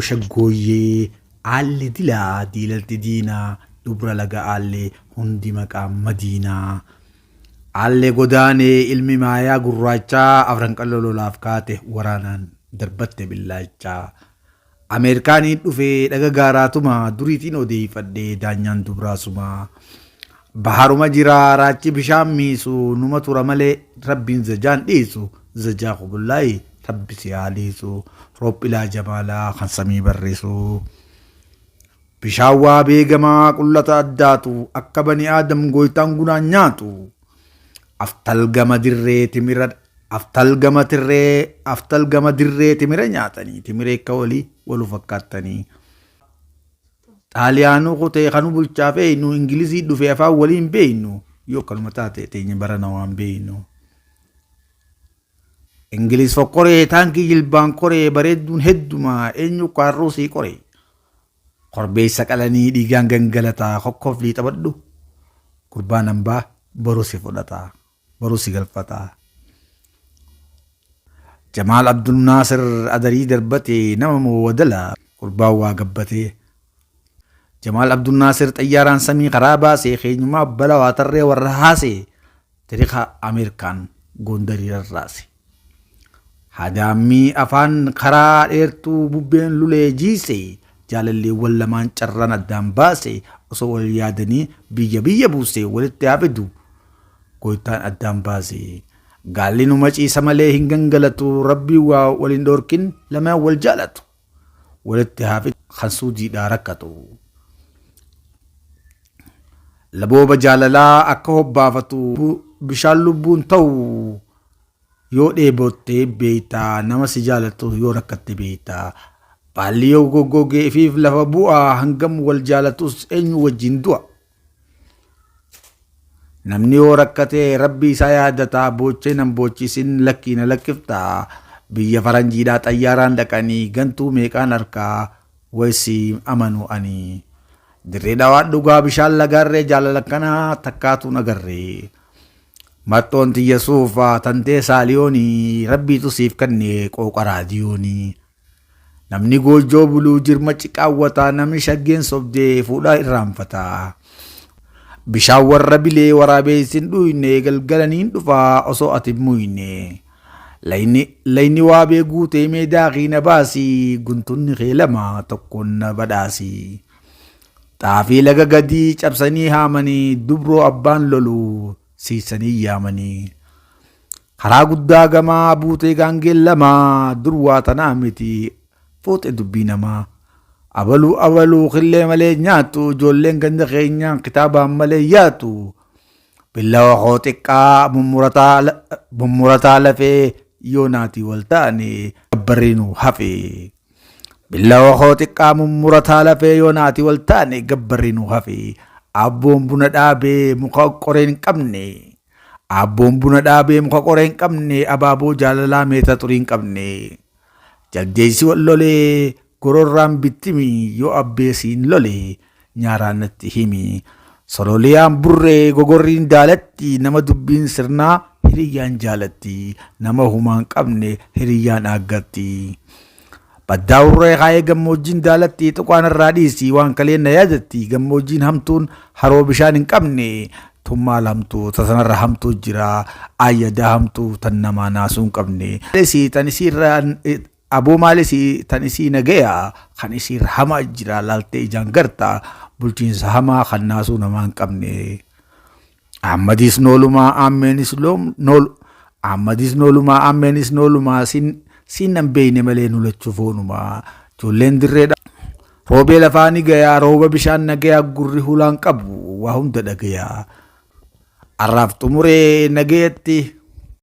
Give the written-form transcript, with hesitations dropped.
Shaggooyyee Aalli dilaa diilalti diinaa dubra laga aallee hundi maqaa madiinaa. Aallee godaanee ilmi maayaa gurraachaa afran qalloo lolaaf kaate waraanaan darbatte billaachaa. Ameerikaaniin dhufee dhaga gaaraatuma duriitiin odeeffadhe daanyaan dubraasuma. Baharuma jira raachi bishaan miisu numa tura malee rabbiin zajaan dhiisu zajaa qubullaayi rabbi si haa dhiisu roophilaa jamaalaa kan samii barrisu. Bishaan waa beegamaa qullata addaatu akka bani aadam gooytaan gunaan nyaatu. Aftal gama dirree timira aftal gama tirree aftal gama dirree timira nyaatanii timiree akka walii walu fakkaattanii. Xaaliyaanuu kutee kanu bulchaa feeynu Ingilizii dhufee afaan waliin beeynu yoo akkanuma taate teenya barana waan beeynu. Ingiliz fokkoree taankii jilbaan koree bareedduun hedduma eenyu kaarruu sii qoree. Korbeessa qalanii dhiigaan gangalataa kokkoflii taphadhu gurbaan hambaa boru si fudhata boru si galfata. Jamaal Abdul Naasir adarii darbate nama moo wadala gurbaan waa gabbatee. Jamaal Abdul Naasir xayyaaraan samii karaa baasee keenyumaa balawaa tarree warra haasee tariika Ameerikaan Gondarii rarraase. Hadaammii afaan karaa dheertuu bubbeen lulee jiise jaalalleewwan lamaan carraan addaan baase osoo wal yaadanii biyya biyya buuse walitti haa fidu goytaan addaan baase. Gaalli numa ciisa malee hin gangalatu rabbiin waa waliin dhoorkin lamaan wal jaalatu walitti haa fidu kan suudiidhaa rakkatu. Labooba jaalalaa akka hobbaafatu bishaan lubbuun ta'u yoo dheebotte beektaa nama si jaalatu yoo rakkatte beektaa. Baalli yoo goggogee ifiif lafa bu'aa hangam wal jaalatus eenyu wajjin du'a. Namni yoo rakkate rabbi isaa yaadataa boochee nan boochisin lakkii na lakkiftaa. Biyya faranjiidhaa xayyaaraan dhaqanii gantuu meeqaan harkaa waysi amanu ani. Dirree dhawaa dhugaa bishaan lagaarree jaalala akkanaa takkaatu nagarree. Maxxoon tiyya suufa tantee saaliyoonii rabbiitu siif kanne qooqa raadiyoonii. Namni goojjoo buluu jirma ciqaawwataa namni shaggeen sobdee fuudhaa irraanfataa. Bishaan warra bilee waraabeessin dhuyne galgalaniin dhufaa osoo ati hin muyne. Layni waabee guutee mee daakii na baasii guntunni kee lama tokkoon na badhaasii. Xaafii laga gadii cabsanii haamanii dubroo abbaan lolu siisanii yaamanii. Karaa guddaa gamaa buutee gaangeen lamaa dur waa tanaa miti fuute dubbii namaa. Abaluu abaluu killee malee nyaatu ijoolleen ganda keenyaa kitaabaan malee yaatu. Billawa koo xiqqaa mummurataa lafee yoo naatii wal ta'ane gabbarriinu hafe. Billawa koo xiqqaa mummurataa lafee yoo naatii wal ta'ane gabbarriinu hafe. Abboon buna dhaabee muka qoree hin qabne. Abboon buna dhaabee muka qoree hin qabne abaaboo jaalalaa meeta xurii hin qabne. Jaldeessi wal lolee gororraan bittimi yoo abbee siin lole nyaaraan natti himi. Sololiyaan burree gogorriin daalatti nama dubbiin sirnaa hiriyyaan jaalatti nama humaan qabne hiriyyaan aaggatti. Baddaa hurree kaayee gammoojjiin daalatti tuqaan irraa dhiisi waan kaleen na yaadatti gammoojjiin hamtuun haroo bishaan hin qabne tummaal hamtuu tasanarra hamtuu jira ayyadaa hamtuu tan namaa naasuu hin qabne. Isii tan isii irraa aboo maal isii tan isii nagaya kan isii irra hamaa jira laaltee ijaan garta bulchiinsa hamaa kan naasuu namaa hin qabne. Ahmadis noolumaa Ammeenis nool Ahmadis noolumaa Ammeenis noolumaa sin siin nan beeyne malee nu lachuu foonumaa ijoolleen dirreedha. Roobee lafaa ni gayaa rooba bishaan nagayaa gurri hulaan qabu waa hunda dhagayaa. Arraaf xumuree nagayatti.